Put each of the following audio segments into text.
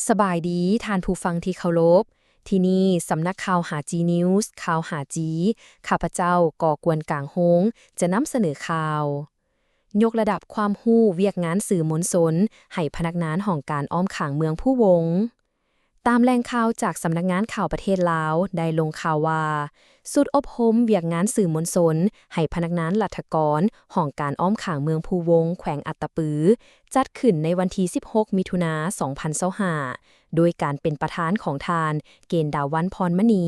ສະບາຍດີທ່ານຜູ້ຟັງທີ່ເຄົາລົບ. ທີ່ນີ້ສຳນັກຂ່າວ ຫ້າຈີ News ຂ່າວ ຫ້າຈີ ຂ້າພະເຈົ້າ ກໍກວນກາງໂຮງ ຈະນຳສະເໜີຂ່າວ ຍົກລະດັບຄວາມຮູ້ວຽກງານສື່ມວນຊົນ ໃຫ້ພະນັກງານຫ້ອງການອ້ອມຂ້າງເມືອງພູວົງ. ຕາມແຫຼ່ງຂ່າວຈາກສຳນັກງານຂ່າວປະເທດລາວ ໄດ້ລົງຂ່າວວ່າ ຊຸດອົບຮົມວຽກງານສື່ມວນຊົນ ໃຫ້ພະນັກງານລັດຖະກອນ ຫ້ອງການອ້ອມຂ້າງເມືອງພູວົງ ແຂວງອັດຕະປື ຈັດຂຶ້ນໃນວັນທີສິບຫົກ ມິຖຸນາ ສອງພັນຊາວຫ້າ ໂດຍການເປັນປະທານຂອງທ່ານ ເກນດາວັນ ພອນມະນີ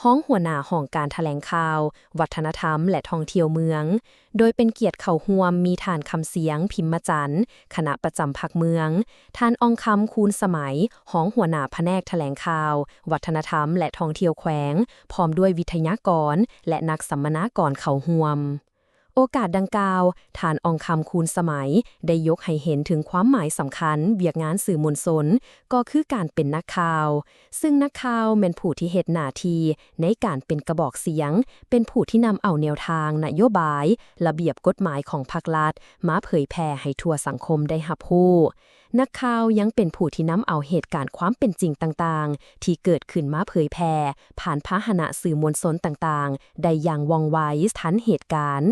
ຮອງຫົວໜ້າຫ້ອງການຖະແຫຼງຂ່າວ, ວັດທະນະທຳ ແລະ ທ່ອງທ່ຽວເມືອງ, ໂດຍເປັນກຽດເຂົ້າຮ່ວມມີທ່ານ ຄຳສຽງ ພິມມະຈັນ ຄະນະປະຈຳພັກເມືອງ, ທ່ານ ອ່ອງຄຳ ຄູນສະໄໝ ຮອງຫົວໜ້າພະແນກຖະແຫຼງຂ່າວ, ວັດທະນະທຳ ແລະ ທ່ອງທ່ຽວແຂວງ, ພ້ອມດ້ວຍວິທະຍາກອນ ແລະ ນັກສຳມະນາກອນເຂົ້າຮ່ວມ. ໂອກາດດັ່ງກ່າວ, ທ່ານ ອ່ອງຄຳ ຄູນສະໄໝ ໄດ້ຍົກໃຫ້ເຫັນເຖິງຄວາມໝາຍສຳຄັນວຽກງານສື່ມວນຊົນ ກໍຄືການເປັນນັກຂ່າວ, ຊຶ່ງນັກຂ່າວແມ່ນຜູ້ທີ່ເຮັດໜ້າທີ່ໃນການເປັນກະບອກສຽງ, ເປັນຜູ້ທີ່ນຳເອົາແນວທາງນະໂຍບາຍ, ລະບຽບກົດໝາຍຂອງພັກລັດ ມາເຜີຍແຜ່ໃຫ້ທົ່ວສັງຄົມໄດ້ຮັບຮູ້. ນັກຂ່າວຍັງເປັນຜູ້ທີ່ນຳເອົາເຫດການຄວາມເປັນຈິງຕ່າງໆ ທີ່ເກີດຂຶ້ນມາເຜີຍແຜ່ຜ່ານພາຫະນະສື່ມວນຊົນຕ່າງໆ ໄດ້ຢ່າງວ່ອງໄວ, ທັນເຫດການ.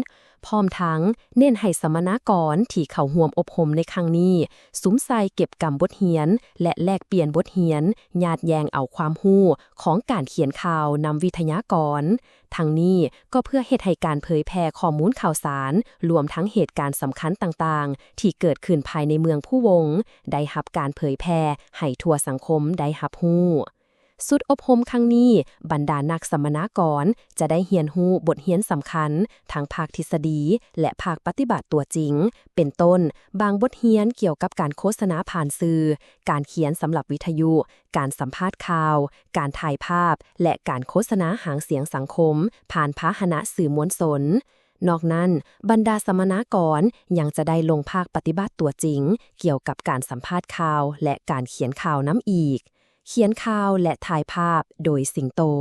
ພ້ອມທັງເນັ້ນໃຫ້ສຳມະນາກອນທີ່ເຂົ້າຮ່ວມອົບຮົມໃນຄັ້ງນີ້ ສຸມໃສ່ເກັບກຳບົດຮຽນ ແລະ ແລກປ່ຽນບົດຮຽນ, ຍາດແຍ່ງເອົາຄວາມຮູ້ຂອງການຂຽນຂ່າວນຳວິທະຍາກອນ. ທັງນີ້ກໍເພື່ອເຮັດໃຫ້ການເຜີຍແຜ່ຂໍ້ມູນຂ່າວສານ, ລວມທັງເຫດການສຳຄັນຕ່າງໆ ທີ່ເກີດຂຶ້ນພາຍໃນເມືອງພູວົງ ໄດ້ຮັບການເຜີຍແຜ່ໃຫ້ທົ່ວສັງຄົມໄດ້ຮັບຮູ້. ຊຸດອົບຮົມຄັ້ງນີ້, ບັນດານັກສຳມະນາກອນຈະໄດ້ຮຽນຮູ້ບົດຮຽນສຳຄັນ ທັງພາກທິດສະດີ ແລະ ພາກປະຕິບັດຕົວຈິງ, ເປັນຕົ້ນ, ບາງບົດຮຽນກ່ຽວກັບການໂຄສະນາຜ່ານສື່, ການຂຽນສຳລັບວິທະຍຸ, ການສຳພາດຂ່າວ, ການຖ່າຍພາບ ແລະ ການໂຄສະນາຫາງສຽງສັງຄົມ ຜ່ານພາຫະນະສື່ມວນຊົນ. ນອກນັ້ນ, ບັນດາສຳມະນາກອນຍັງຈະໄດ້ລົງພາກປະຕິບັດຕົວຈິງ ກ່ຽວກັບການສຳພາດຂ່າວ ແລະ ການຂຽນຂ່າວນຳອີກ, ຂຽນຂ່າວ ແລະ ຖ່າຍພາບໂດຍສິງໂຕ.